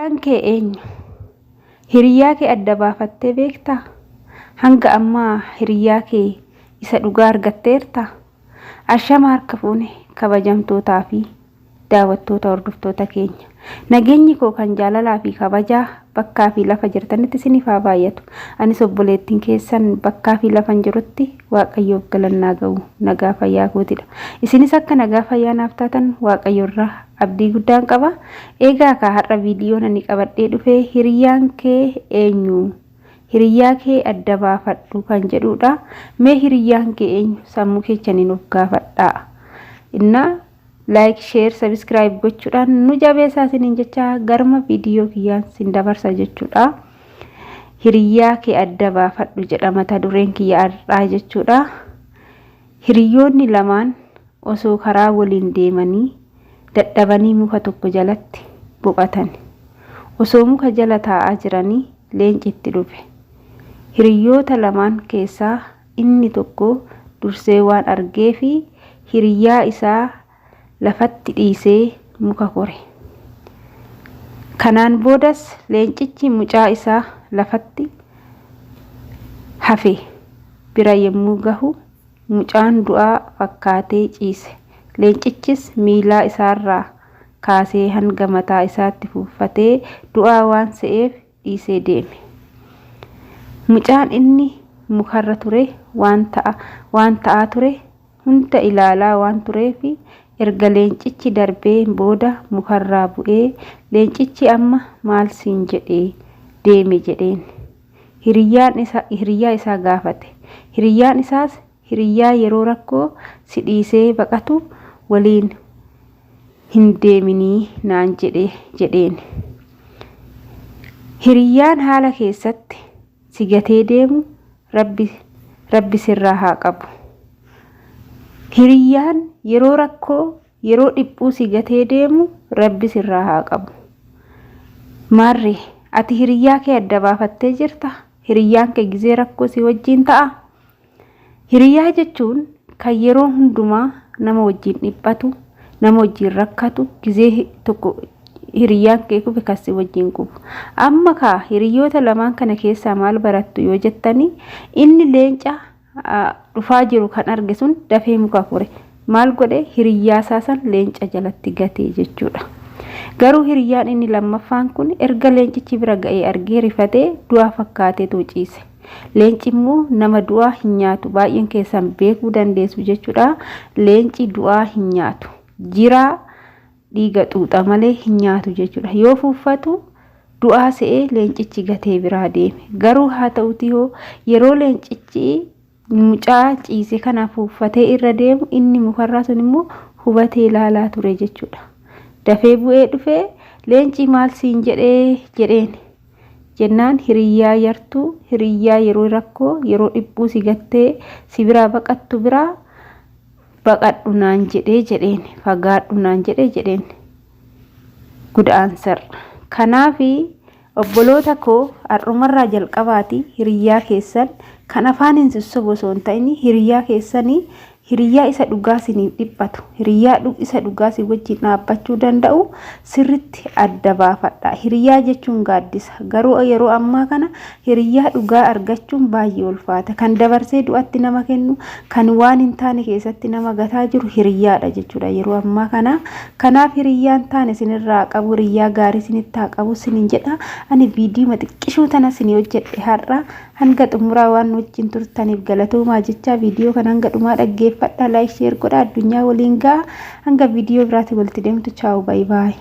Hiriyyaan kee eenyu? Hiriyyaa kee adda baafattee beektaa? Hanga ammaa hiriyyaa kee isa dhugaa argatteertaa? Ashama harka fuune kabajamtootaa fi daawwattoota hordoftoota keenya. Nageenyi koo kan jaalalaa fi kabajaa bakkaa fi lafa jirtanitti isiniif haa baay'atu. Anis obboleettiin keessan bakkaa fi lafan jirutti Waaqayyoof galannaa ga'u nagaa fayyaa kootidha. Isinis akka nagaa fayyaa naaf taatan Waaqayyo irraa abdii guddaan qaba. Eegaa kaa har'a viidiyoon ani qabadhee dhufe hiriyyaan kee eenyu? Hiriyyaa kee adda baafadhu kan jedhudha. Mee hiriyyaan kee eenyu? Sammuu keechaniin of gaafadhaa. Innaa like, share, subscribe gochuudhaan nu jabeessaa isiniin jecha garma viidiyoo kiyyaan sin dabarsa jechuudha. Hiriyyaa kee adda baafadhu jedha mata dureen kiyya har'aa jechuudha. Hiriyyoonni lamaan osoo karaa waliin deemanii dadhabanii muka tokko jalatti boqatan. Osoo muka jala taa'aa jiranii leenci itti dhufe. Hiriyyoota lamaan keessaa inni tokko dursee waan argeefi hiriyyaa isaa lafatti dhiisee muka kore. Kanaan boodas leencichi mucaa isaa lafatti hafe bira yommuu gahu mucaan du'aa fakkaatee ciise. Leencichis miilaa isaarraa kaasee hanga mataa isaatti fuuffatee du'aa waan se'eef dhiisee deeme. Mucaan inni mukarra ture waan ta'aa ture hunda ilaalaa waan tureef erga leencichi darbee booda mukarraa bu'ee leencichi amma maal siin jedhee deeme jedheen. Hiriyyaa isaa gaafate. Hiriyyaan isaas hiriyyaa yeroo rakkoo si dhiisee baqatu waliin hin deeminii naan jedhe jedheen. Hiriyyaan haala keessatti si gatee deemu rabbi rabbi sirraa haa qabu. Hiriyyaan yeroo rakkoo yeroo dhiphuu si gatee deemu rabbi sirraa haa qabu. Maarree ati hiriyyaa kee adda baafattee jirta? Hiriyyaan kee gizee rakkoo si wajjin ta'a? Hiriyyaa jechuun kan yeroo hundumaa nama wajjin dhiphatu, nama wajjin rakkatu, gizee tokko hiriyyaan kee kufe kan si wajjin kufu. Amma kaa hiriyyoota lamaan kana keessaa maal barattu yoo jettanii inni leenca dhufaa jiru kan arge sun dafee muka kore. Maal godhe hiriyyaa isaa san leenca jalatti gatee jechuudha. Garuu hiriyyaan inni lammaffaan kun erga leencichi bira ga'ee argee rifatee du'aa fakkaateetu ciise. Leenci immoo nama du'aa hin nyaatu. Baay'een keessan beekuu dandeessu jechuudha. Leenci du'aa hin nyaatu. Jiraa dhiiga xuuxa malee hin nyaatu jechuudha. Yoo fuuffatu du'aa se'ee leencichi gatee biraa deeme. Garuu haa ta'utii hoo yeroo leencichi mucaa ciise kana fuuffatee irra deemu inni mukarraa sun immoo hubatee ilaalaa ture jechuudha. Dafee bu'ee dhufee leenci maal siin jedhee jedheen. Jennaan hiriyyaa yartuu, hiriyyaa yeroo rakkoo, yeroo dhiphuu si gattee si biraa baqattu biraa baqadhu naan jedhee jedheen. Fagaadhu naan jedhee jedheen. Good answer. Kanaafi obboloota koo har'umarraa jalqabaati hiriyyaa keessan kan afaaniin sossobu osoo hin ta'in hiriyyaa keessanii Hiriyyaa isa dhugaa siniif dhiphatu, hiriyyaa isa dhugaa si wajjin dhaabbachuu danda'u sirritti adda baafadha. Hiriyyaa jechuun gaaddisa. Garuu yeroo ammaa kana hiriyyaa dhugaa argachuun baay'ee ulfaata. Kan dabarsee du'atti nama kennu, kan waan hin taane keessatti nama gataa jiru hiriyyaadha jechuudha yeroo ammaa kana. Kanaaf hiriyyaa hin taane sinirraa haa qabu, hiriyyaa gaarii sinitti haa qabu sinin jedha. Ani viidiyoo xiqqishuu tana sinii hojjedhe har'a. Hanga xumuraa waan nu wajjin turtaniif galatoomaa jechaa viidiyoo kana hanga dhumaa dhaggeeffadhaa like share godhaa addunyaa waliin ga'a hanga viidiyoo biraatti walitti deemtu chaawu baay baay.